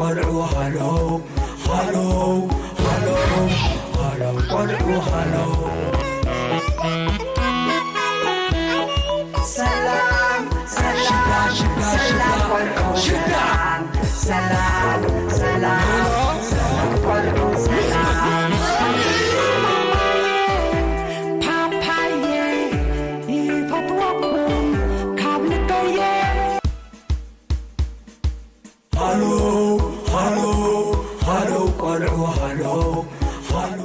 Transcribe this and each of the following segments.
ቆልዑ ሃሎ፣ ሃሎ፣ ሃሎ፣ ሃሎ፣ ቆልዑ ሃሎ። ሰላም፣ ሰላም፣ ሽዳ፣ ሽዳ፣ ሰላም፣ ሽዳ። ቆልዑ፣ ሰላም። ሰላም፣ ሰላም፣ ሰላም፣ ቆልዑ፣ ሰላም። ፓፓየ፣ ይፈትወኩም ካብ ልበየ። ሃሎ፣ ሃሎ፣ ሃሎ፣ ቆልዑ፣ ሃሎ፣ ሃሎ።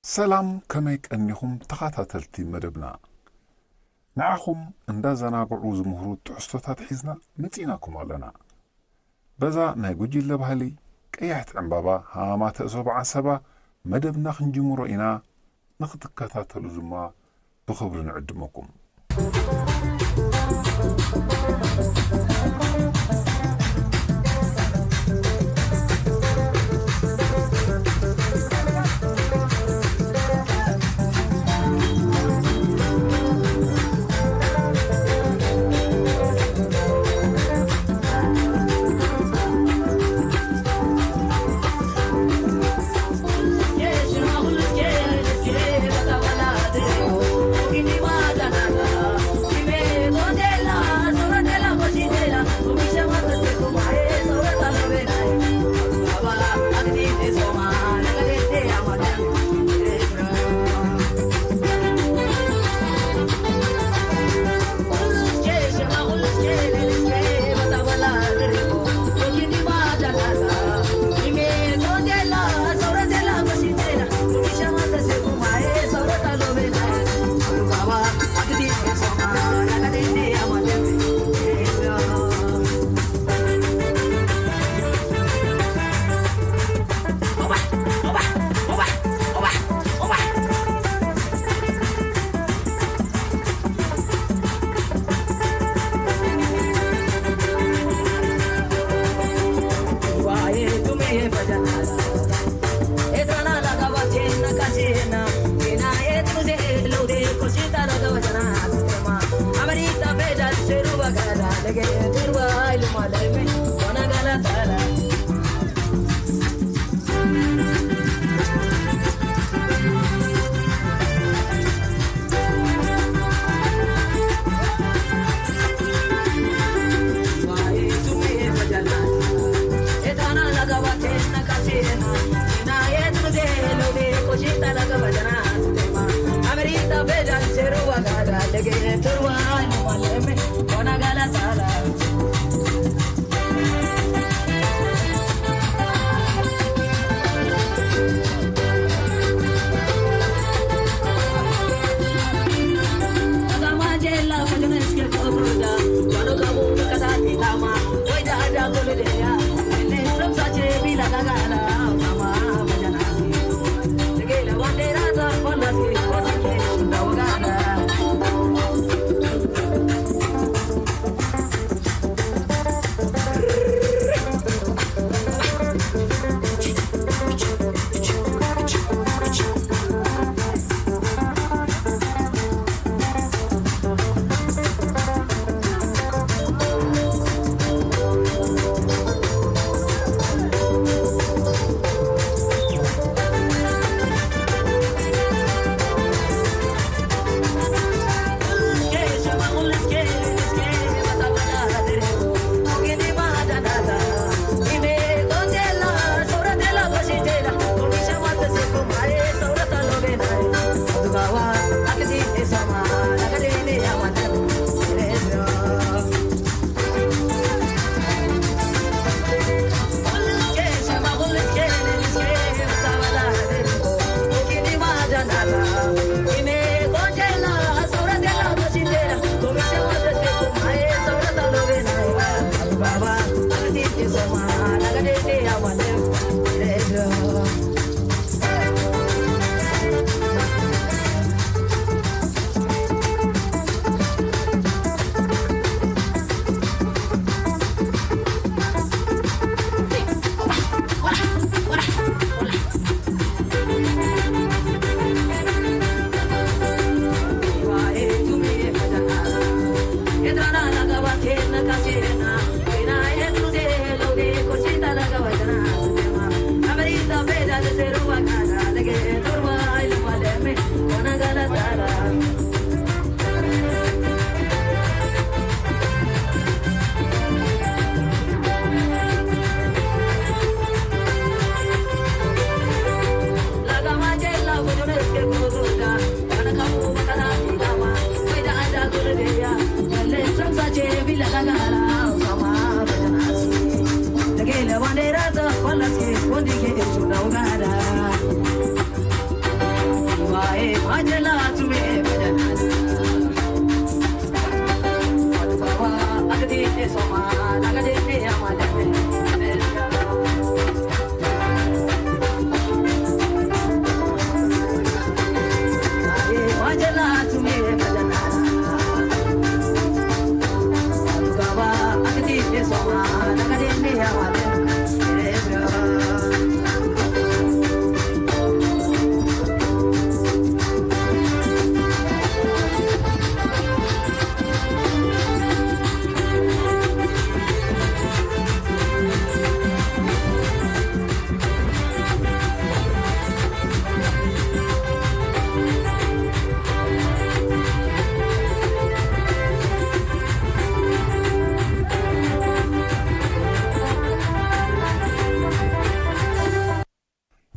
ሰላም፣ ከመይ ቀኒኹም ተኸታተልቲ መደብና? ንዓኹም እንዳዘናግዑ ዝምህሩ ትሕዝቶታት ሒዝና መጺእናኩም ኣለና። በዛ ናይ ጉጅለ ባህሊ ቀያሕቲ ዕምባባ ሃማማተ እሶብ ዓሰባ መደብና ክንጅምሮ ኢና። ንኽትከታተሉ ድማ ብኽብሪ ንዕድመኩም።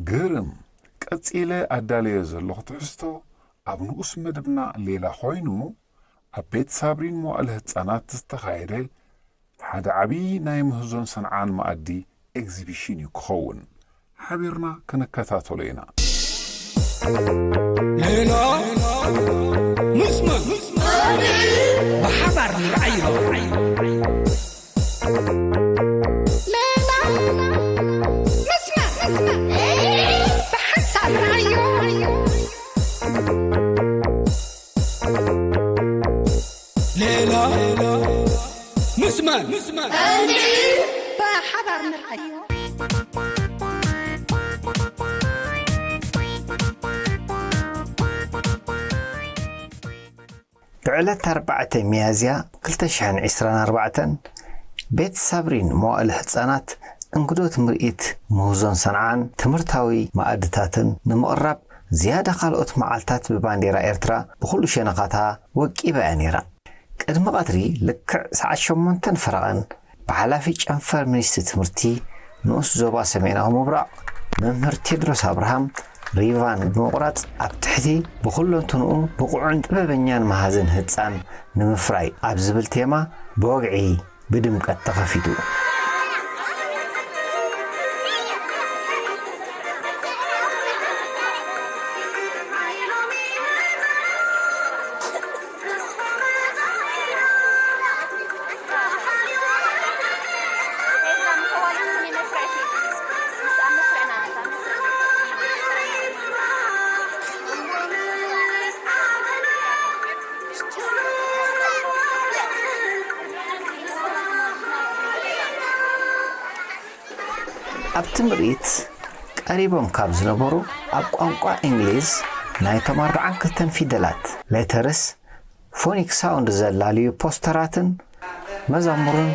ግርም! ቀጺለ ኣዳልዮ ዘለኹ ትሕዝቶ ኣብ ንኡስ መደብና ሌላ ኮይኑ፣ ኣብ ቤት ሳብሪን መዋእለ ህጻናት ዝተኻየደ ሓደ ዓብዪ ናይ ምህዞን ሰንዓን መኣዲ ኤግዚቢሽን እዩ ክኸውን። ሓቢርና ክንከታተሎ ኢና። ሌላ ምስመን ብሓባር ንርኣዮ። ሌላ ምስመን ብሓንሳብ ንርኣዮ። ሌላ ምስመን ብሓባር ንርኣዮ። ብዕለት ኣርባዕተ ሚያዝያ ክልተ ሽሕን ዕስራን ኣርባዕተን ቤት ሳብሪን መዋእለ ህጻናት እንግዶት ምርኢት ምህዞን ሰንዓን ትምህርታዊ መኣድታትን ንምቕራብ ዝያዳ ካልኦት መዓልታት ብባንዴራ ኤርትራ ብኹሉ ሸነኻታ ወቂባ እያ ነይራ። ቅድሚ ቀትሪ ልክዕ ሰዓት ሸሞንተን ፈረቓን ብሓላፊ ጨንፈር ሚኒስትሪ ትምህርቲ ንኡስ ዞባ ሰሜናዊ ምብራቕ መምህር ቴድሮስ ኣብርሃም ሪቫን ብምቑራጽ ኣብ ትሕቲ ብኹለንትንኡ ብቑዕን ጥበበኛን መሃዝን ህጻን ንምፍራይ ኣብ ዝብል ቴማ ብወግዒ ብድምቀት ተኸፊቱ። ኣብቲ ምርኢት ቀሪቦም ካብ ዝነበሩ ኣብ ቋንቋ እንግሊዝ ናይቶም ኣርብዓን ክልተን ፊደላት ሌተርስ ፎኒክ ሳውንድ ዘላልዩ ፖስተራትን መዛሙርን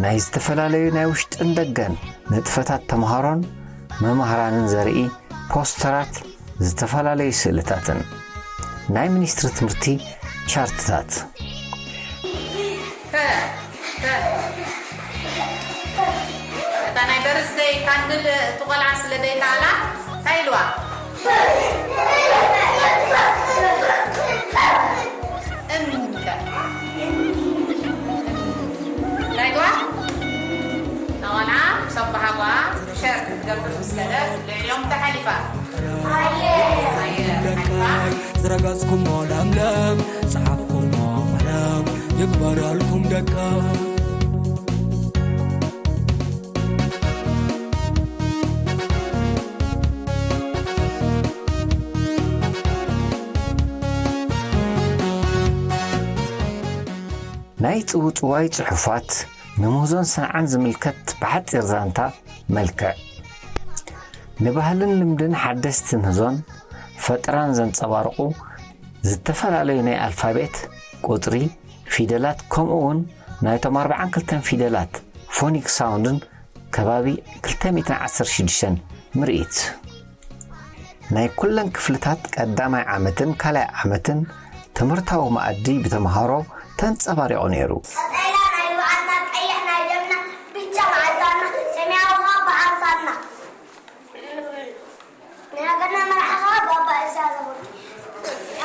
ናይ ዝተፈላለዩ ናይ ውሽጥን ደገን ንጥፈታት ተምሃሮን መማህራንን ዘርኢ ፖስተራት፣ ዝተፈላለዩ ስእልታትን ናይ ሚኒስትሪ ትምህርቲ ቻርትታት። እታ ናይ በርዝደይ ካንድል እቲ ቆልዓ ስለ ዘይከኣላ እንታይ ኢልዋ? እምከ እንታይ ኢልዋ? ንቆልዓ ሰብ ብሃጓ ሸር ክትገብር ምስ ከደት ልዕሊኦም ተሓሊፋ። ኣየ፣ ኣየ፣ ሓሊፋ። ዝረገጽኩሞ ለምለም፣ ዝጸሓፍኩሞ ቀለም፣ ይግበረልኩም ደቀ። ናይ ጽውጽዋይ ጽሑፋት ንምህዞን ሰንዓን ዝምልከት ብሓጺር ዛንታ መልክዕ። ንባህልን ልምድን ሓደስቲ ምህዞን ፈጠራን ዘንጸባርቑ ዝተፈላለዩ ናይ ኣልፋቤት፣ ቁጽሪ፣ ፊደላት፣ ከምኡ እውን ናይቶም ኣርባዓን ክልተን ፊደላት ፎኒክ ሳውንድን ከባቢ ክልተ ሚእትን ዓሰርተ ሽዱሽተን ምርኢት። ናይ ኩለን ክፍልታት ቀዳማይ ዓመትን ካልኣይ ዓመትን ትምህርታዊ መኣዲ ብተምሃሮ ተንጸባሪቑ ነይሩ። ቀጠልያ ናይ ንብዓትና፣ ቀይሕ ናይ ደምና፣ ብጫ መዓልታና፣ ሰማያዊ ኸኣ ብኣንሳና። ናይ ሃገርና መራሒ ኸኣ ባባ ኢሳያስ ኣፈወርቂ።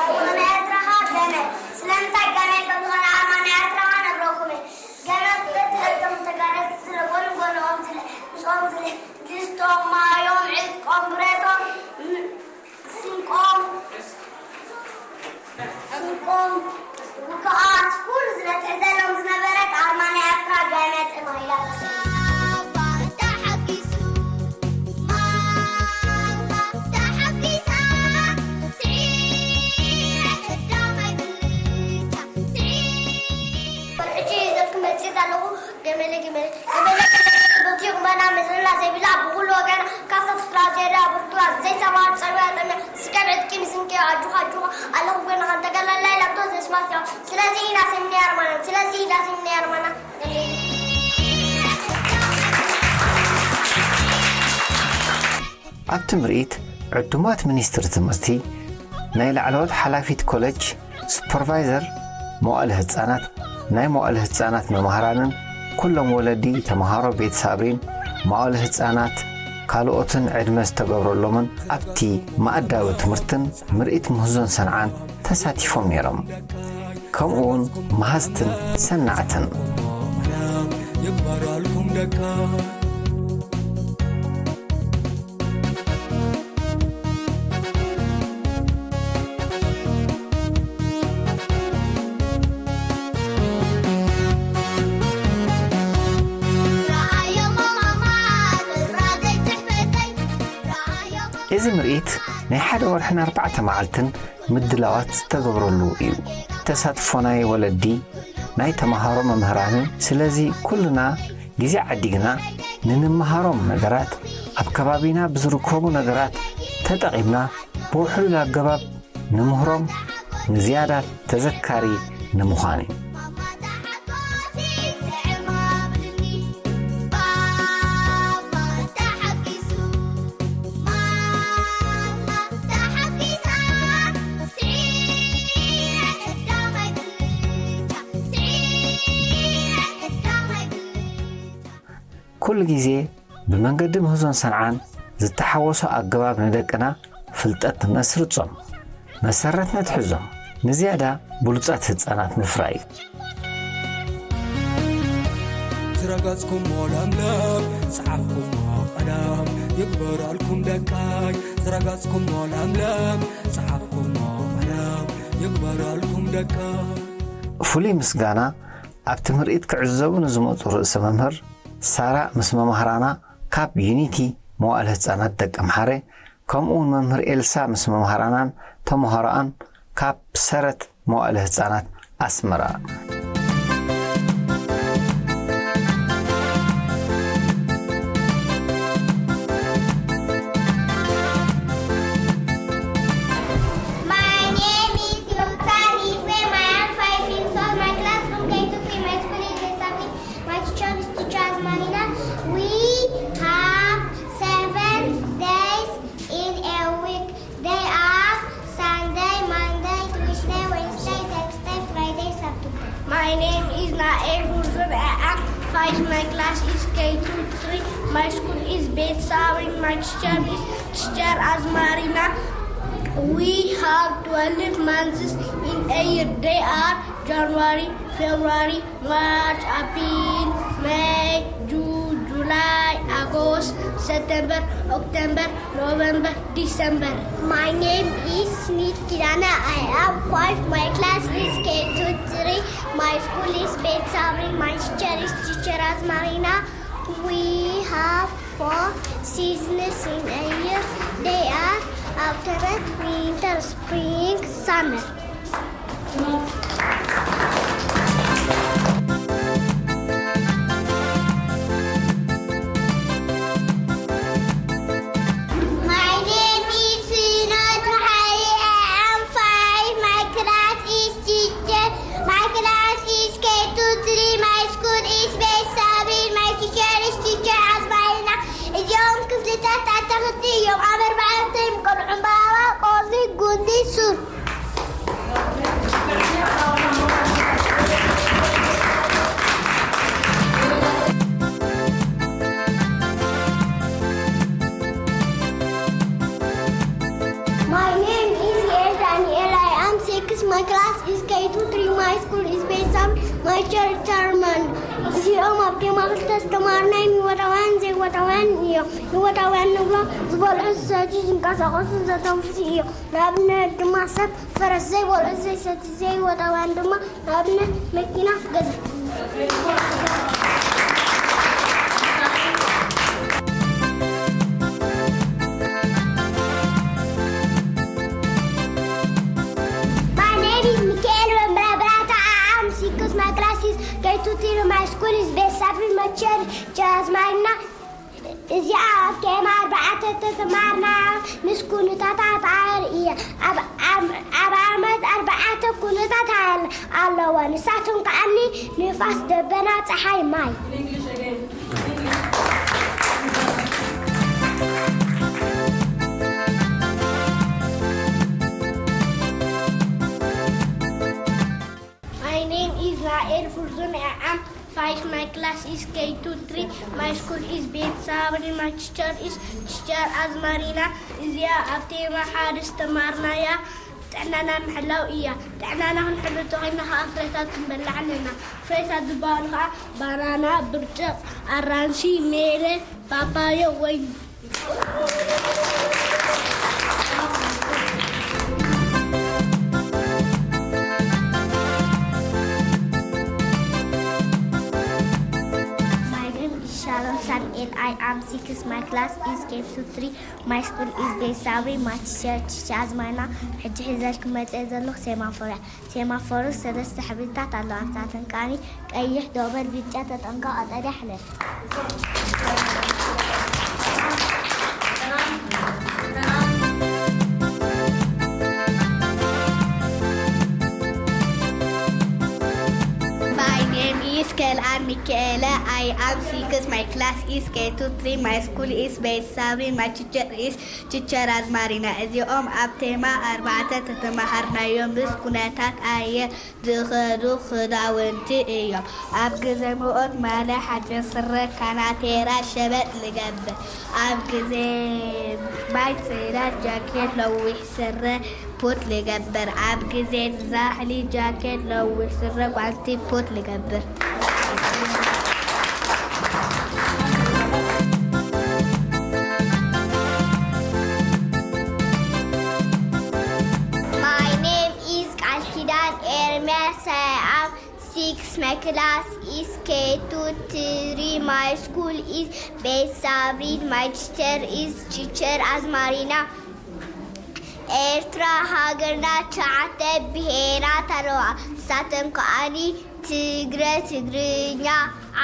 ኣብ ናይ ኤርትራ ኸኣ ገመል። ስለምንታይ ገመል ከም ዝኾነ ኣርማ ናይ ኤርትራ ኸኣ ነግረኩም እየ። ገመል በቲ ሕቶም ተጋደልቲ ዝለ ጎኒ ጎንኦም ዝለ ምስኦም ዝለ ድስቶም፣ ማዮም፣ ዕጥቆም፣ ብረቶም፣ ም-፣ ስንቆም፣ ስንቆም፣ ውግኣት፣ ኩሉ ዝለ ትሕዘሎም ዝነበረት ኣርማ ናይ ኤርትራ ገመል ተባሂላ ትስለ። ሕጂ ይዘት ክመጽእ ኣለኹ። ገመለ፣ ገመለ፣ ገመለ፣ ገመለ፣ በቲ ቁመና መዘና ዘይብላ፣ ብኹሉ ወገና ካብ ሰብስክራይብ ዘይዳ ብርቱዋ ዘይሰማር ጸብያ ጠምያ ስከብ ዕጥቂ ምስንኪ ኣጁኻ፣ ኣጁኻ ኣለኹ ጎንኻ እንተገለላ ኢላቶ ዘስማት እያ። ስለዚ ኢና ስምኒ ኣርማና፣ ስለዚ ኢና ስምኒ ኣርማና። ኣብቲ ምርኢት ዕዱማት ሚኒስትሪ ትምህርቲ፣ ናይ ላዕለዎት ሓላፊት ኮሌጅ፣ ሱፐርቫይዘር መዋእለ ህጻናት፣ ናይ መዋእለ ህጻናት መማህራንን ኩሎም ወለዲ ተመሃሮ ቤት ሳብሪን መዋእለ ህጻናት ካልኦትን ዕድመ ዝተገብረሎምን ኣብቲ መኣዳዊ ትምህርትን ምርኢት ምህዞን ሰንዓን ተሳቲፎም ነይሮም። ከምኡ እውን መሃዝትን ሰናዕትን። ይግበረልኩም ደቃ። እዚ ምርኢት ናይ ሓደ ወርሕን ኣርባዕተ መዓልትን ምድላዋት ዝተገብረሉ እዩ። ተሳትፎ ናይ ወለዲ፣ ናይ ተመሃሮ መምህራንን፣ ስለዚ ኩልና ግዜ ዓዲግና ንንመሃሮም ነገራት ኣብ ከባቢና ብዝርከቡ ነገራት ተጠቒምና ብውሕሉል ኣገባብ ንምህሮም ንዝያዳ ተዘካሪ ንምዃን እዩ። ኩሉ ግዜ ብመንገዲ ምህዞን ሰንዓን ዝተሓወሶ ኣገባብ ንደቅና ፍልጠት ነስርጾም፣ መሰረት ነትሕዞም፣ ንዝያዳ ብሉጻት ህጻናት ምፍራይ። ዝረገጽኩሞ ለምለም፣ ጸሓፍኩሞ ቀለም፣ ይግበረልኩም ደቃይ። ዝረገጽኩሞ ለምለም፣ ጸሓፍኩሞ ቀለም፣ ይግበረልኩም ደቃይ። ፍሉይ ምስጋና ኣብቲ ምርኢት ክዕዘቡ ንዝመጹ ርእሰ መምህር ሳራ ምስ መማህራና ካብ ዩኒቲ መዋእለ ህጻናት ደቀምሓረ፣ ከምኡ እውን መምህር ኤልሳ ምስ መማህራናን ተመሃሮኣን ካብ ሰረት መዋእለ ህጻናት ኣስመራ። My name is Yukta Nifem. I am five years old. My classroom K two P. My school is Esaki. My teacher is teacher Marina. We have seven days in a week. They are Sunday, Monday, Tuesday, Wednesday, Thursday, Friday, Saturday. My name is Nael Hursun. I am five. My class is K two three. My school is Beit Sarin. My teacher is teacher Azmarina. We have twelve months in a year. They are January, February, March, April, May, June, July, August, September, October, November, December. My name is Nikirana. I am five. My class is K two three. My school is Beit Sabri. My teacher is teacher Azmarina. We have four seasons in a year. They are autumn, winter, spring, summer. Class is K two three, my school is Beit Sam, my church chairman. እዚኦም ኣብ ቴማ ክልተ ዝተማርናዮም ህይወታውያን ዘይህይወታውያን እዮም። ህይወታውያን ንብሎ ዝበልዑ፣ ዝሰትዩ፣ ዝንቀሳቐሱ፣ ዘተንፍሱ እዮም። ንኣብነት ድማ ሰብ፣ ፈረስ፣ ዘይበልዑ ዘይሰትዩ ዘይህይወታውያን ድማ ንኣብነት መኪና፣ ገዛ። My name is Michael Wembrabra. I am six. My class is K two three. My school is Beit Sabri Machel Chazmarina. እዚኣ ኣብ ኬማ ኣርባዕተ ተተማርና ምስ ኩነታታት ኣየር እየ። ኣብ ዓመት ኣርባዕተ ኩነታት ኣየር ኣለዎ። ንሳቶም ከዓኒ ንፋስ፣ ደበና፣ ፀሓይ፣ ማይ። My name is Nael Furzun. I am five. My class is K two three. My school is Beit Sabri. My teacher is teacher Azmarina. እዚኣ ኣብ ቴማ ሓደ ዝተማርናያ ጥዕናና ምሕላው እያ። ጥዕናና ክንሕሉ ተኾይና ከዓ ፍሬታት ክንበላዕ ኣለና። ፍሬታት ዝበሃሉ ከዓ ባናና፣ ብርጭቕ፣ ኣራንሺ፣ ሜረ፣ ፓፓዮ፣ ወይኒ። My name is Shalom Samuel. I am six. My class is K two three. My school is Beit Sabri. My teacher, teacher Azmarina. ሕጂ ሒዘልኩም መፅእ ዘለኹ ሴማፎር እያ። ሴማፎር ሰለስተ ሕብርታት ኣለዋ። ንሳተን ከዓኒ ቀይሕ፣ ዶበል፣ ብጫ፣ ተጠንቀቕ፣ ቀጠልያ፣ ሕለፍ። My name is Kelan Michaela. I am six. My class is K two three. My school is Beit Sabri. My teacher is teacher Azmarina. እዚኦም ኣብ ቴማ ኣርባዕተ ተተማሃርናዮም ምስ ኩነታት ኣየር ዝኸዱ ክዳውንቲ እዮም። ኣብ ግዜ ሙቐት ማልያ፣ ሓጺር ስረ፣ ካናቴራ፣ ሸበጥ ልገብር። ኣብ ግዜ ማይ ጽላል ጃኬት፣ ነዊሕ ስረ፣ ቡት ልገብር። ኣብ ግዜ ዛሕሊ ጃኬት፣ ነዊሕ ስረ፣ ጓንቲ፣ ቡት ልገብር። My name is Kalkidan Ermias. I am six. My class is K two three. My school is Beit Sabrin. My teacher is teacher Azmarina. ኤርትራ ሃገርና ትሽዓተ ብሄራት ኣለዋ። ንሳተን ከኣኒ ትግረ፣ ትግርኛ፣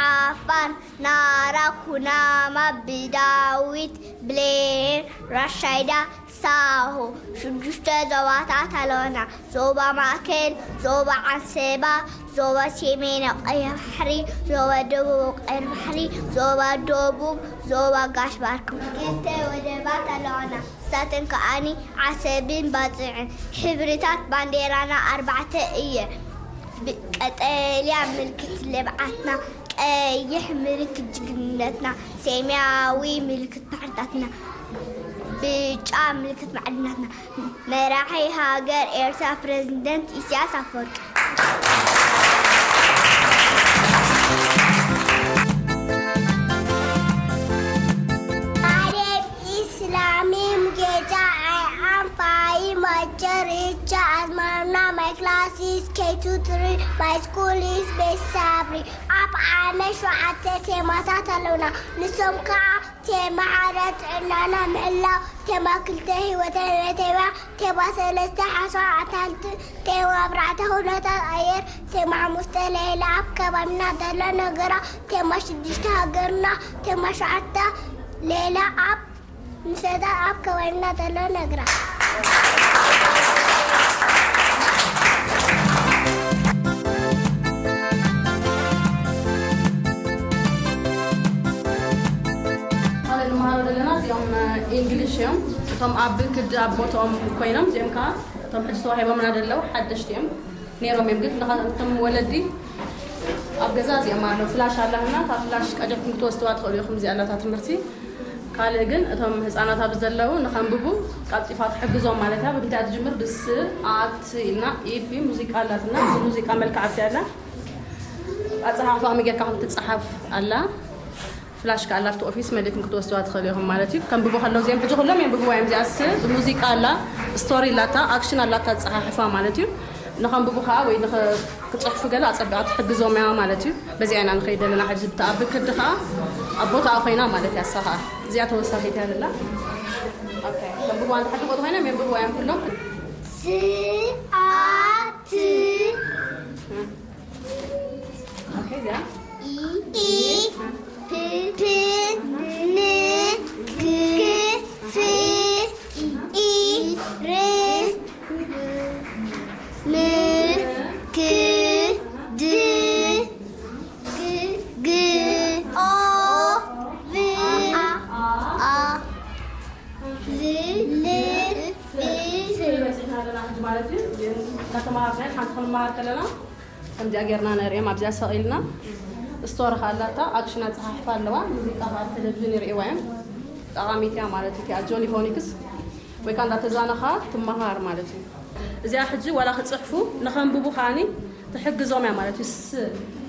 ዓፋር፣ ናራ፣ ኩናማ፣ ብዳዊት፣ ብሌን፣ ራሻይዳ፣ ሳሆ። ሽዱሽተ ዞባታት ኣለዋና። ዞባ ማእከል፣ ዞባ ዓንሰባ፣ ዞባ ሰሜን ቀይሕ ባሕሪ፣ ዞባ ደቡብ ቀይሕ ባሕሪ፣ ዞባ ደቡብ፣ ዞባ ጋሽ ባርካ። ክልተ ወደባት ኣለዋና። ንሳተን ከኣኒ ዓሰብን ባጽዕን። ሕብርታት ባንዴራና ኣርባዕተ እየ። ብ-፣ ቀጠልያ ምልክት ልብዓትና፣ ቀይሕ ምልክት ጅግንነትና፣ ሰማያዊ ምልክት ማዕርነትና፣ ብጫ ምልክት ማዕርነትና። መራሒ ሃገር ኤርትራ ፕረዚደንት ኢሳያስ ኣፈወርቂ። My name is Lamim Geja. I am five. My teacher is Azmarna. My class is K two three. My school is Beit Sabri. ኣብ ዓመት ሸውዓተ ቴማታት ኣለውና። ንሶም ከዓ ቴማ ሓደ ጥዕናና ምሕላው፣ ቴማ ክልተ ህይወተይ መቴባ፣ ቴማ ሰለስተ ሓሳብ ኣታልቲ፣ ቴማ ኣርባዕተ ኩነታት ኣየር፣ ቴማ ሓሙሽተ ሌላ ኣብ ከባቢና ዘሎ ነገራ፣ ቴማ ሽዱሽተ ሃገርና፣ ቴማ ሸውዓተ ሌላ ኣብ ምሰታት ኣብ ከባቢና ዘሎ ነገራ። ካልእ ንመሃሮ ዘለና እዚኦም ኢንግሊሽ እዮም። እቶም ኣብ ክዲ ኣብ ቦታኦም ኮይኖም፣ እዚኦም ከዓ እቶም ሕጂ ተዋሂቦምና ዘለዉ ሓደሽቲ እዮም። ነይሮም እዮም፣ ግን ንኻ-፣ እቶም ወለዲ ኣብ ገዛ እዚኦም ኣለዉ። ፍላሽ ኣለና፣ ካብ ፍላሽ ቀጀልኩም ክትወስድዋ ትኽእሉ ኢኹም። እዚኣ ኣላታ ትምህርቲ። ካልእ ግን እቶም ህፃናት ኣብዚ ዘለዉ ንኸንብቡ ቀልጢፋ ትሕግዞም ማለት እያ። ብምንታይ ትጅምር? ብስ ኣት ኢልና ኢፊ ሙዚቃ ኣላትና። እዚ ሙዚቃ መልክዓት እያ ኣላ። ኣፀሓሕፋ ከመይ ጌርካ ከም ትፀሓፍ ኣላ። ፍላሽ ከኣ ኣብቲ ኦፊስ መሊእኩም ክትወስድዋ ትኽእሉ ኢኹም ማለት እዩ። ከንብቡ ከለዉ እዚኦም ሕጂ ኩሎም የንብብዋ እዮም። እዚኣስ ሙዚቃ ኣላ፣ ስቶሪ ኣላታ፣ ኣክሽን ኣላታ፣ ኣፀሓሕፋ ማለት እዩ። ንኸንብቡ ከኣ ወይ ንኸ-፣ ክፅሕፉ ገለ ኣፀቢቓ ትሕግዞም እያ ማለት እዩ። በዚኣ ኢና ንኸይድ ዘለና። ሕዚ ብታ-፣ ኣብ ብክዲ ከኣ ኣብ ቦታኣ ኮይና ማለት እያ። እሳ ከኣ እዚኣ ተወሳኺት እያ ዘላ። ኦኬ፣ ከንብብዋ እንተ ሓድጎ ኮይኖም የንብብዋ እዮም ኩሎም። ስኣት ኦኬ፣ እዚኣ ኢ ፕ ን ግ ፍ ኢ ር ም ክ ድ ግ ኦ ቭ ኣ ል ል ብ ብ። እናተማሃርና ሓንቲ ክንመሃር ከለና ከምዚኣ ጌርና ነርእዮም። ኣብዚኣ ሰቒልና ስቶሪ ከኣ ኣላታ፣ ኣክሽን ኣጸሓሕፋ ኣለዋ። ሙዚቃ ከኣ ኣብ ቴሌቪዥን ይርእይዋ እዮም። ጠቓሚት እያ ማለት እዩ። እቲኣ ጆኒ ፎኒክስ ወይ ከኣ እንዳተዛነኻ ትመሃር ማለት እዩ። እዚኣ ሕጂ ዋላ ክጽሕፉ ንኸንብቡ ከኣኒ ትሕግዞም እያ ማለት እዩ። ስ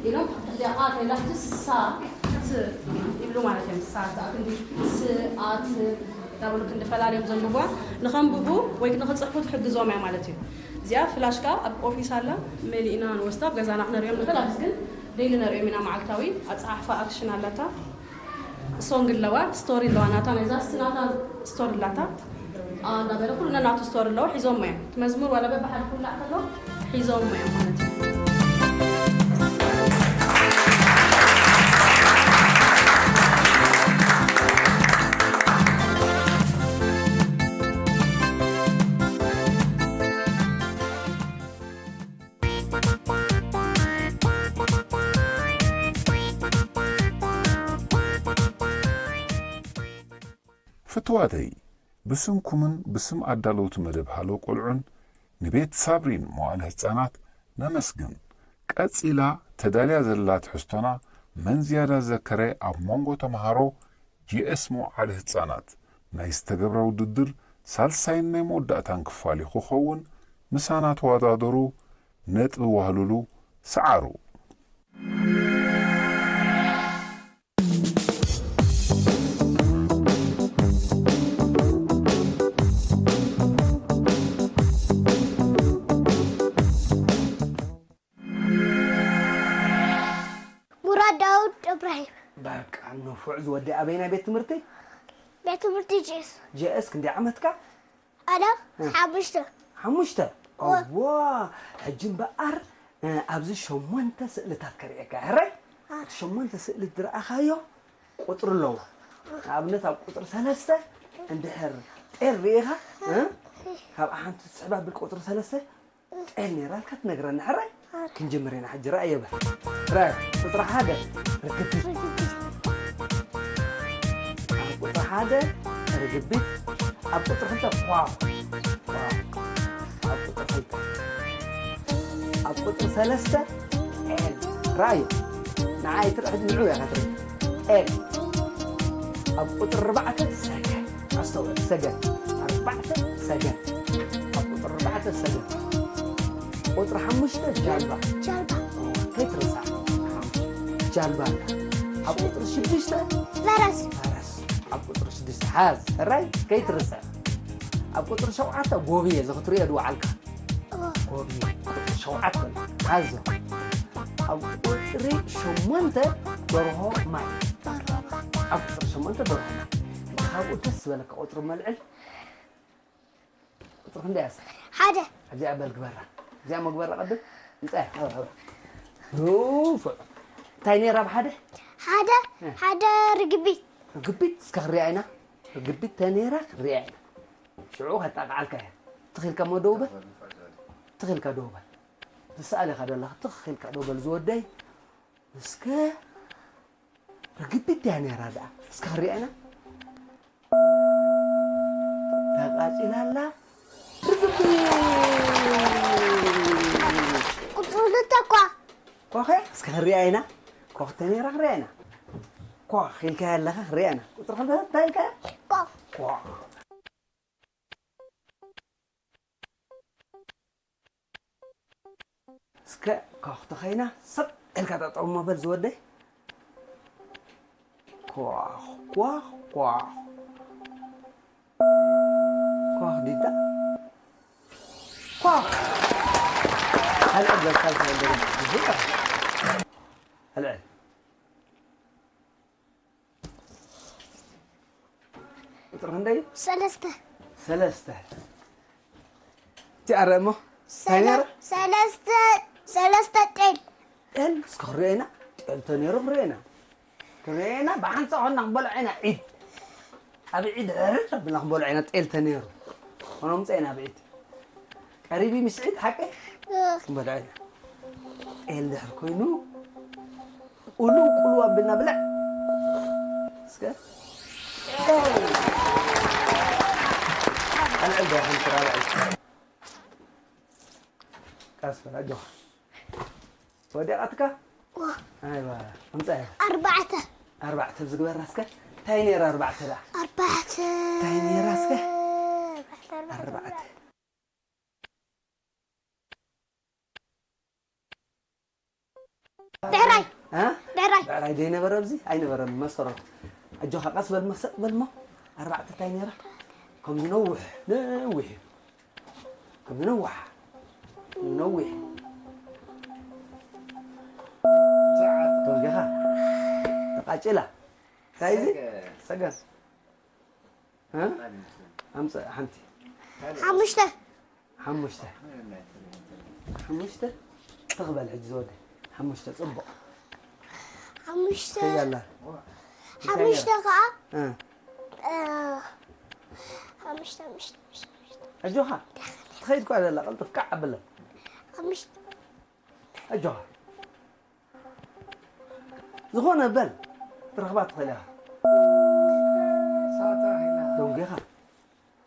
ኢሎም እዚኣ ኣ ተይላ ሕጂ ሳ ት ይብሉ ማለት እዮም። ሳ ት ስ ኣ ት እንዳበሉ ክንዲ ፈላልዮም ዘንብቧ ንኸንብቡ ወይ ንኽጽሕፉ ትሕግዞም እያ ማለት እዩ። እዚኣ ፍላሽ ከኣ ኣብ ኦፊስ ኣላ፣ መሊእና ንወስዳ፣ ኣብ ገዛና ክነርእዮም ንኽእል። ኣብዚ ግን ዴይሊ ነርእዮም ኢና፣ መዓልታዊ ኣጸሓሕፋ ኣክሽን ኣላታ፣ ሶንግ ኣለዋ፣ ስቶሪ ኣለዋ፣ ናታ ናይዛ ስ ናታ ስቶሪ ኣላታ። ኣ፣ እንዳበለ ኩሉ ነናቱ ስቶሪ ኣለዎ፣ ሒዞሞ እዮም። እቲ መዝሙር ዋላ በብሓደ ክውላዕ ከሎ ሒዞሞ እዮም ማለት እዩ። ፍቱዋተይ፣ ብስምኩምን ብስም ኣዳለውቲ መደብ ሃሎ ቆልዑን ንቤት ሳብሪን መዋእለ ህጻናት ነመስግን። ቀጺላ ተዳልያ ዘላ ትሕዝቶና መን ዝያዳ ዘከረ ኣብ መንጎ ተመሃሮ ጂ ኤስ መዋዕለ ህጻናት ናይ ዝተገብረ ውድድር ሳልሳይን ናይ መወዳእታን ክፋል እዩ ክኸውን። ምሳና ተወዳደሩ፣ ነጥቢ ዋህልሉ፣ ሰዓሩ። ሙራድ ዳውድ እብራሂም። በቃ ንፉዕ ዝወዲ ኣበይናይ ቤት ትምህርቲ? ቤት ትምህርቲ ጂኤስ። ጂኤስ ክንደይ ዓመትካ? ኣነ ሓሙሽተ። ሓሙሽተ? እዋ። እዋ ሕጂ እምበኣር ኣብዚ ሸሞንተ ስእልታት ከርእየካ ሕራይ? እቲ ሸሞንተ ስእሊ ዝረኣኻዮ ቁፅሪ ኣለዎ። ንኣብነት ኣብ ቁፅሪ ሰለስተ እንድሕር ጤል ርኢኻ ካብኣ ሓንቲ ትስሕባ ብል ቁፅሪ ሰለስተ ጤል ነይራልካ ትነግረኒ ሕራይ? ክንጅምር ኢና ሕጂ ራእየ በል። ራእየ ቁፅሪ ሓደ ርግቢት። ኣብ ቁፅሪ ሓደ ርግቢት። ኣብ ቁፅሪ ክልተ ኳው። ኳው። ኣብ ቁፅሪ ክልተ። ኣብ ቁፅሪ ሰለስተ ጤል። ራእየ ንዓይ ትርኢ ሕጂ ንዑ እያ ትርኢ። ጤል። ኣብ ቁፅሪ ኣርባዕተ ሰገን። ኣስተውዕል፣ ሰገን ኣርባዕተ ሰገን። ኣብ ቁፅሪ ኣርባዕተ ሰገን። ቁፅሪ ሓሙሽተ ጃልባ። ጃልባ። ከይትርሳዕ። ጃልባ ኣላ። ኣብ ቁፅሪ ሽዱሽተ ፈረስ። ፈረስ። ኣብ ቁፅሪ ሽዱሽተ ሓዝ። ሕራይ ከይትርስዕ። ኣብ ቁፅሪ ሸውዓተ ጎብየ፣ እዚ ክትሪኦ ድወዓልካ። ጎብየ። ቁፅሪ ሸውዓተ ሓዞ። ኣብ ቁፅሪ ሸሞንተ ደርሆ ማይ። ኣብ ቁፅሪ ሸሞንተ ደርሆ ማይ። ካብኡ ደስ ዝበለካ ቁፅሪ መልዕል። ቁፅሪ ክንደይ እያ? ሓደ። ኣብዚኣ በል ግበራ። እዚኣ መግበራ ቅድም። እንታይ? ሃባ፣ ሃባ። ንፉዕ። እንታይ ነይራ ብሓደ? ሓደ፣ ሓደ ርግቢት። ርግቢት እስከ ክንሪኣ ኢና። ርግቢት ተነይራ ክንሪኣ ኢና። ሽዑ ከጣቕዓልካ እያ። ትኽ ኢልካ እሞ ደው በል። ትኽ ኢልካ ደው በል። ዝሰኣለካ ዘለኻ ትኽ ኢልካ ደው በል ዝወደይ። እስከ ርግቢት ድያ ነይራ ደኣ? እስከ ክንሪኣ ኢና። ተቓጺላ ኣላ ርግቢት። ቁጽሪ ክልተ እኳ። ኮኸ እስከ ክንሪኣ ኢና። ኮኽ ተነይራ ክንሪኣ ኢና። ኳኽ ኢልካያ ኣለኻ፣ ርኣና። ቁጽሪ ክንደይ እንታይ ኢልካያ? ኳኽ። ኳኽ። እስከ ኳኽ ተኸይና፣ ስቕ ኢልካ ጠጠው እሞ በል ዝወደይ። ኳኽ፣ ኳኽ፣ ኳኽ። ኳኽ ዲዳ። ኳኽ። ኣልዕል በል፣ ሳልሳይ እንደገና። ኣልዕል። ቁጽሪ ክንደይ እዩ? ሰለስተ። ሰለስተ። እቲ ኣረ እሞ፣ እንታይ ሰለ-፣ ነይሩ? ሰለስተ፣ ሰለስተ ጤል። ጤል፣ እስከ ክርእየና። ጤል ተነይሩ ክርእየና። ክርእየና፣ ብሓንሳእ ኾንና ክንበልዖ ኢና ዒድ። ኣብ ዒድ ሕርር ኣቢልና ክንበልዖ ኢና ጤል ተነይሩ። ኾኖም ምጸ ኢና ኣብ ዒድ። ቀሪቢ ምስ ዒድ ሓቀይ? እ። ክንበልዖ ኢና። ጤል ድሕር ኮይኑ፣ ቁሉ፣ ቁሉ ኣቢልና ብልዕ። እስከ። ኣልዕል ዶ ሓንቲ ራብዐይቲ። ቀስ በል፣ ኣጆኻ። ወዲቓትካ? ዋ። ኣይዋ፣ ኣምጻያ። ኣርባዕተ። ኣርባዕተ ዝግበራ እስከ። እንታይ ነይራ ኣርባዕተ ደኣ? ኣርባዕተ። እንታይ ነይራ እስከ? ኣርባዕተ፣ ኣርባዕተ፣ ኣርባዕተ። ኣርባዕተ። ብዕራይ። እ? ብዕራይ። ብዕራይ ዶ ይነበረ ኣብዚ? ኣይነበረን፣ መሰረቱ። ኣጆኻ፣ ቀስ በል፣ መሰጥ በል እሞ። ኣርባዕተ እንታይ ነይራ? ከምዚ ነውሕ፣ ነዊሕ እዩ። ከምዚ ነዋሕ፣ ነዊሕ። ሰዓት። ደንጊኻ። ተቃጭላ። እንታይ እዚ? ሰገን። ሰገን። እ? ኣምጽእ ሓንቲ። ሓሙሽተ። ሓሙሽተ። ሓሙሽተ። ትኽበል ሕጂ ዝወደ። ሓሙሽተ፣ ጽቡቕ። ሓሙሽተ። ትኽእል ኣላ። ሓሙሽተ ከዓ፣ እ። እ፣ ሓሙሽተ፣ ሓሙሽተ፣ ሓሙሽተ፣ ሓሙሽተ። ኣጆኻ። ትኸይድ እኳ ዘላ፣ ቀልጥፍ ካዕ ኣብላ። ሓሙሽተ። ኣጆኻ። ዝኾነ በል፣ ክትረኽባ ትኽእል ኢኻ። ሳታ ሄና። ደንጊኻ።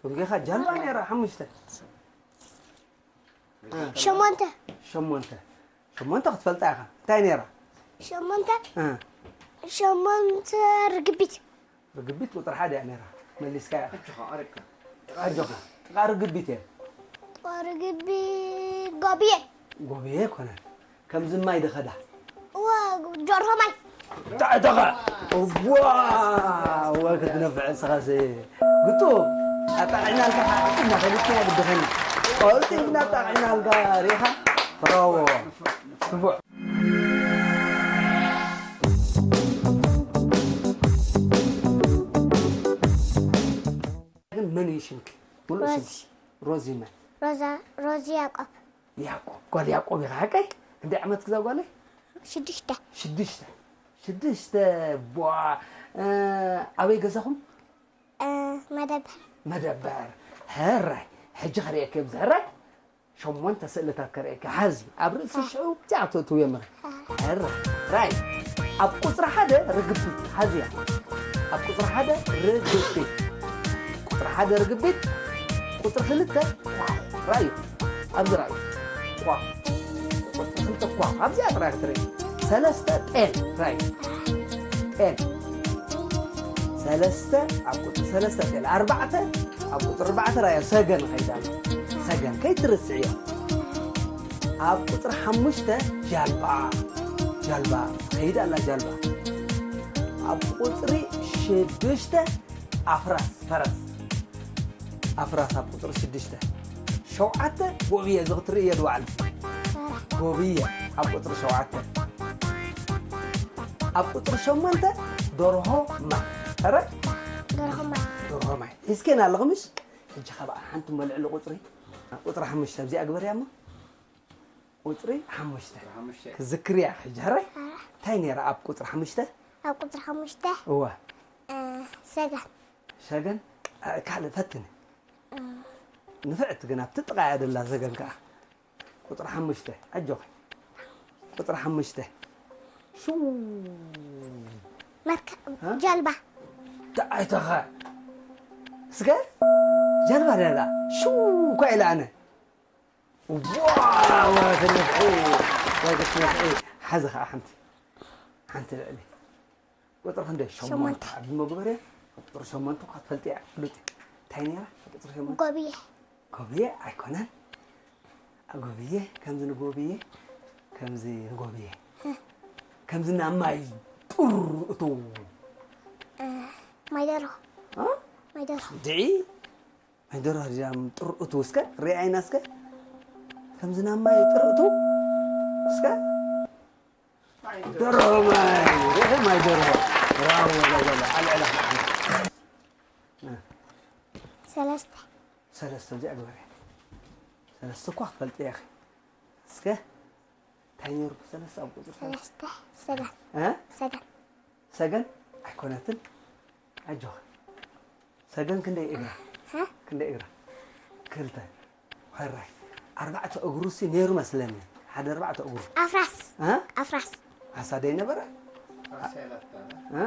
ደንጊኻ ጃልባ ነይራ፣ ሓሙሽተ። ሸሞንተ። ሸሞንተ። ሸሞንተ ክትፈልጣ ኢኻ። እንታይ ነይራ? ሸሞንተ። እ። ሸሞንተ ርግቢት። ርግቢት ቁጽሪ ሓደ እያ ነይራ። መሊስካ ኢኻ። ኣጆኻ፣ ኣረግካ። ኣጆኻ። ጥቓ ርግቢት እየ። ጥቓ ርግቢት ጎብየ። ጎብየ ኣይኮነን። ከምዚ ማይ ድኸዳ። እዋ፣ ጆርሆ ማይ። ጣዕታኻ። እዋ፣ እዋ፣ ክትነፍዕ ንስኻሲ። ግጡም። ኣጣቒዕናልካ፣ ሓቂ እናኸደትካ ግድኸና። ቆልጢፍና ኣጣቒዕናልካ፣ ሪኢኻ? ብራቮ። ንፉዕ። ግን መን እዩ ሽምኪ? ሙሉእ ሮዚ። ሽምኪ? ሮዚ መን? ሮዛ፣ ሮዚ ያዕቆብ። ያዕቆብ፣ ጓል ያዕቆብ ኢኻ ሓቀይ? ክንደይ ዓመት ግዛ ጓለይ? ሽዱሽተ። ሽዱሽተ። ሽዱሽተ፣ ቧ፣ እ፣ ኣበይ ገዛኹም? እ፣ መደበር። መደበር። ሕራይ፣ ሕጂ ክርእየኪ ኣብዚ ሕራይ? ሸሞንተ ስእልታት ከርእየኪ። ሓዚ፣ ኣብ ርእሲ ሽዑ እዚኣ ክትእትውዮ ምኽሪ። ሕራይ፣ ራይ። ኣብ ቁጽሪ ሓደ ርግቢት፣ ሓዚያ። ኣብ ቁጽሪ ሓደ ርግቢት። ቁጽሪ ሓደ ርግቢት፣ ቁጽሪ ክልተ ኳኽ። ራእዩ። ኣብዚ ራእዩ። ኳኽ። ቁጽሪ ክልተ ኳኽ። ኣብዚኣ ጥራይ ክትርኢ። ሰለስተ ጤል። ራእዩ። ጤል። ሰለስተ ኣብ ቁጽሪ ሰለስተ ጤል። ኣርባዕተ ኣብ ቁጽሪ ኣርባዕተ ራእዩ። ሰገን ኸይዳ። ሰገን ከይትርስዕዮ። ኣብ ቁጽሪ ሓሙሽተ ጃልባ። ጃልባ። ኸይዳ ኣላ ጃልባ። ኣብ ቁጽሪ ሽዱሽተ ኣፍራስ፣ ፈረስ። ኣፍራስ ኣብ ቁጽሪ ሽዱሽተ። ሸውዓተ ጎብየ፣ እዚ ክትርእዮ ድባዕሉ። ጎብየ ኣብ ቁጽሪ ሸውዓተ። ኣብ ቁጽሪ ሸሞንተ ደርሆ ማይ። ኧረ? ደርሆ ማይ። ደርሆ ማይ። ሒዝከን ኣለኹ ምሽ? ሕጂ ካብ ሓንቲ መልዕሉ ቁጽሪ። ቁጽሪ ሓሙሽተ ኣብዚኣ ግበርያ እሞ። ቁጽሪ ሓሙሽተ። ቁጽሪ ሓሙሽተ። ክዝክርያ ሕጂ፣ ሕራይ? እ። እንታይ ነይራ ኣብ ቁጽሪ ሓሙሽተ? ኣብ ቁጽሪ ሓሙሽተ? እወ። እ፣ ሰገን። ሰገን? እ፣ ካልእ ፈትኒ። እ። ንፍዕቲ ግን ኣብቲ ጥቓ እያ ደላ ሰገን ከኣ። ቁጽሪ ሓሙሽተ፣ ኣጆኺ። ቁጽሪ ሓሙሽተ። ሽው። መርከብ፣ እ? ጀልባ። ዳ-፣ ኣይተኸ-፣ እስከ ጀልባ ደላ። ሽው እኳ ኢለ ኣነ። ዋው፣ ክትነፍዒ፣ ዋው፣ ክትነፍዒ። ሓዚ ኸዓ ሓንቲ፣ ሓንቲ ልዕሊ። ቁፅሪ ክንደይ? ሸሞንተ። ሸሞንተ። ዓቢ መግበርያ ቁፅሪ ሸሞንተ እኳ ትፈልጥያ፣ ፍሉጥ እዩ። እንታይ ነይራ ቁፅሪ ሸሞንተ? ጎብየ። ጎብየ ኣይኮነን። ጎብየ፣ ከምዚ ንጎብየ፣ ከምዚ ንጎብየ። ከምዚ ናብ ማይ ጡር እትው። እ፣ ማይ ደርሆ። እ? ማይ ደርሆ። ድዒ? ማይ ደርሆ ድያም ጡር እትው እስከ? ርኣይና እስከ። ከምዚ ናብ ማይ ጡር እትው እስከ። ደርሆ ማይ፣ ርኤ ማይ ደርሆ። ብራቮ፣ ዛ ጓል፣ ኣልዕላ። እ። ሰለስተ። ሰለስተ፣ እዚኣ ግበሪ። ሰለስተ እኳ ክትፈልጢ ኢኺ። እስከ፣ እንታይ ነይሩ ሰለስተ ኣብ ቁፅሪ ሰለስተ? ሰለስተ፣ ሰገን። እ? ሰገን። ሰገን ኣይኮነትን። ኣጆኺ። ሰገን ክንደይ እግራ? እ? ክንደይ እግራ? ክልተ። ሕራይ። ኣርባዕተ እግሩ ሲ ነይሩ መስለኒ። ሓደ ኣርባዕተ እግሩ። ኣፍራስ። እ? ኣፍራስ። ዓሳ ደይ ነበረ? እ?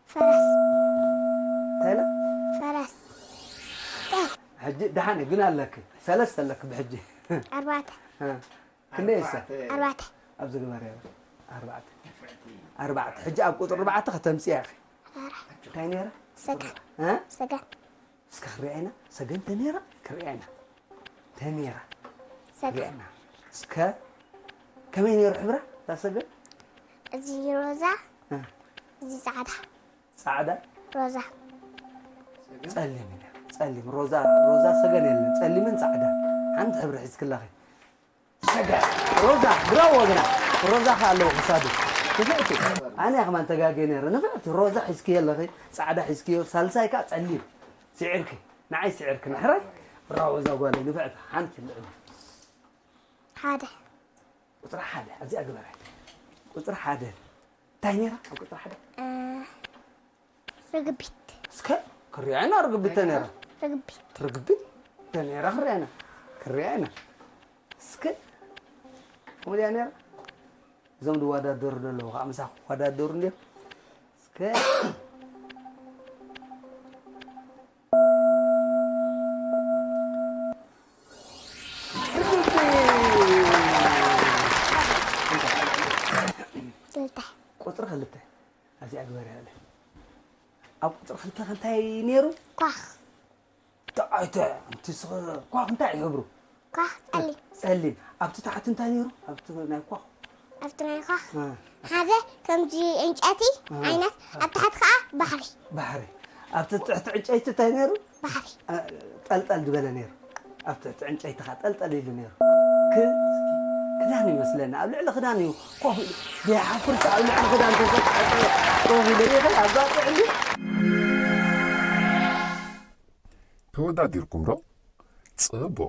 ፈረስ። እንታይ ኢለ? ፈረስ። ጤል። ሕጂ ደሓን እዩ፣ ግን ኣለኪ። ሰለስተ ኣለኪ ብሕጂ። ኣርባዕተ። እ። ክንደይ እሳ? ኣርባዕተ። ኣብዚ ግበርያ። ኣርባዕተ። ኣርባዕተ። ሕጂ ኣብ ቁፅሪ ኣርባዕተ ከተምፅያ ኢኺ። ኣረ። እንታይ ነይራ? ሰገን። እ? ሰገን። እስከ ክርኣይና። ሰገን ተነይራ? ክርኣይና። ተነይራ። ሰገን። ክርኣይና። እስከ ከመይ ነይሩ ሕብራ? እዛ ሰገን? እዚ ሮዛ፣ እ። እዚ ፃዕዳ። ፃዕዳ? ሮዛ። ጸሊም እዩ። ጸሊም፣ ሮዛ፣ ሮዛ ሰገን የለን። ጸሊምን ጻዕዳን። ሓንቲ ሕብሪ ሒዝክላኺ። ሰገን። ሮዛ፣ ብራቮ ግና። ሮዛ ከ ኣለዎ ክሳዱ። ንፍዕቲ። ኣነ እየ ከማን ተጋግየ ነይረ። ንፍዕቲ፣ ሮዛ ሒዝክዮ ኣለኺ፣ ጻዕዳ ሒዝክዮ፣ ሳልሳይ ከኣ ጸሊም። ስዒርኪ። ንዓይ ስዒርኪ። ንሕራይ? ብራቮ እዛ ጓለይ፣ ንፍዕቲ። ሓንቲ ልዕሊ። ሓደ። ቁጽሪ ሓደ፣ ኣብዚኣ ግበረ። ቁጽሪ ሓደ። እንታይ ነይራ ኣብ ቁጽሪ ሓደ? እ፣ ርግቢት። እስከ ክሪኣ ኢና ርግቢት ተነይራ። ርግቢት። ርግቢት ተነይራ ክሪኣ ኢና። ክሪኣ ኢና። እስከ ከምኡ ድያ ነይራ? እዞም ዝወዳደሩ ዘለዉ ከዓ ምሳኹ ክወዳደሩ እንድዮም። እስከ ክልተ። ቁጽሪ ክልተ። ኣብዚኣ ግበርያ ኣለ። ኣብ ቁጽሪ ክልተ ከ እንታይ ነይሩ? ኳኽ። ተ-፣ ኣይተ-፣ እቲ ስ-፣ ኳኽ እንታይ እዩ ሕብሩ? ኳኽ ጸሊም። ጸሊም። ኣብቲ ታሕቲ እንታይ ነይሩ? ኣብቲ ናይ ኳኽ? ኣብቲ ናይ ኳኽ? እ። ሓደ ከምዚ ዕንጨቲ እ። ዓይነት፣ ኣብ ታሕቲ ከኣ ባሕሪ። ባሕሪ። ኣብቲ ትሕቲ ዕንጨይቲ እንታይ ነይሩ? ባሕሪ። እ፣ ጠልጠል ዝበለ ነይሩ። ኣብ ትሕቲ ዕንጨይቲ ከኣ ጠልጠል ኢሉ ነይሩ። ክ-፣ ክዳን ይመስለኒ። ኣብ ልዕሊ ክዳን እዩ ኮፍ ኢሉ። ዘይሓፍርስ ኣብ ልዕሊ ክዳን ተሰኪዐ ኮፍ ኢሉ ርኢኺ ኣብ ባጽዕ እንዲ። ተወዳዲርኩም ዶ? ጽቡቕ።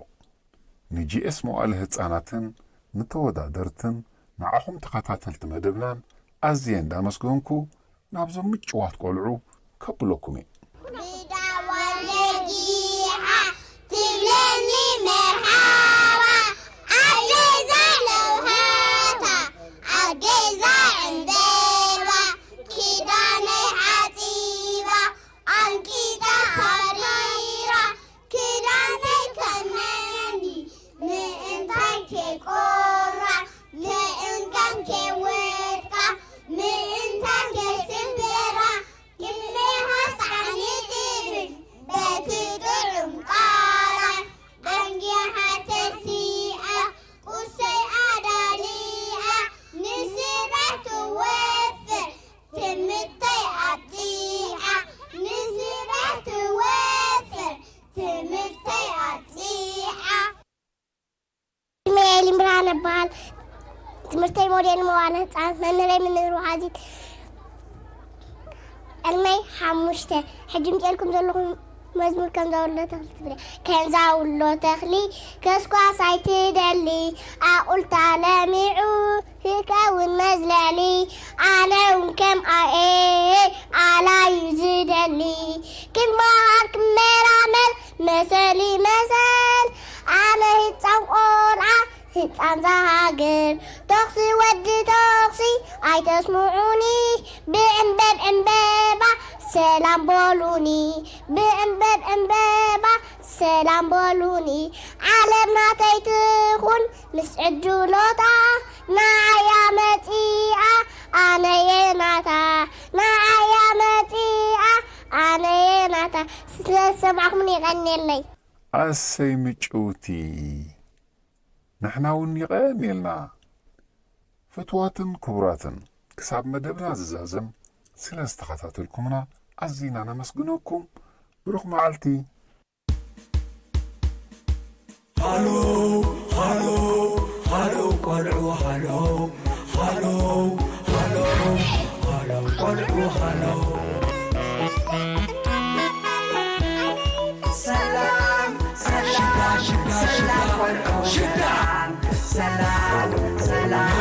ንጂ ኤስ መዋእለ ህጻናትን ንተወዳደርትን ንዓኹም ተኸታተልቲ መደብናን ኣዝየ እንዳመስገንኩ፣ ናብዞም ምጭዋት ቆልዑ ከብለኩም እየ። ብዳዋ ዘጊሓ ትብለኒ መርሓባ፣ ኣብ ገዛ ለውሃታ፣ ኣብ ገዛ ዕምበባ፣ ኪዳነይ ዓጺባ፣ ኣንቂጻ ሃሪራ፣ ክዳነይ ከነኒ፣ ምእንታን ከይቆራ፣ ምእንታን ከይወድቃ፣ ምእንታን ከይስበራ፣ ቅድሜኻ ጻዕኒ ትብል በቲ ጥዑም ቃላ፣ ኣንጊሓ ተሲኣ፣ ቁርሰይ ኣዳሊኣ፣ ንስራሕ ትወፍር፣ ትምህርተይ ኣብጺሓ፣ ንስራሕ ትወፍር፣ ትምህርተይ ኣብጺሓ። ስመይ ኤሊን ብርሃነ እበሃል። ትምህርተይ ሞዴል መዋእለ ህጻናት። መምህረይ መምህር ወሓዚት ዕድመይ ሓሙሽተ። ሕጂ ምጽኤልኩም ዘለኹ መዝሙር ከምዛ ወሎ ተኽሊ ትብለ። ከምዛ ወሎ ተኽሊ ከስኳስ ኣይትደሊ፣ ኣቑልታ ለሚዑ ክከውን መዝለሊ። ኣነ እውን ከምኣ እየ ኣላዩ ዝደሊ። ክመሃር ክመራመር መሰል ይመሰል። ኣነ ህጻን ቆልዓ ህጻን ዝሃገር። ተኹሲ ወዲ ተኹሲ ኣይተስምዑኒ። ብዕንበብ ዕንበባ ሰላም በሉኒ። ብዕንበብ ዕንበባ ሰላም በሉኒ። ዓለም ናተይ ትኹን ምስ ዕድሎታ። ንዓያ መጺኣ ኣነየ ናታ። ንዓያ ሰማዕኩም የቐንየለይ። ኣሰይ ምጭውቲ፣ ንሕና እውን ይቐንየልና። ፍትዋትን ክቡራትን፣ ክሳብ መደብና ዝዛዘም ስለ ዝተኸታተልኩምና ኣዚና ነመስግነኩም። ብሩኽ መዓልቲ። ሃሎ ሃሎ ሃሎ ቆልዑ ሃሎ ሃሎ ሃሎ ሃሎ ቆልዑ ሃሎ ሰላም ሰላም ሽዳ ሽዳ ሽዳ ቆልዑ ሽዳ ሰላም ሰላም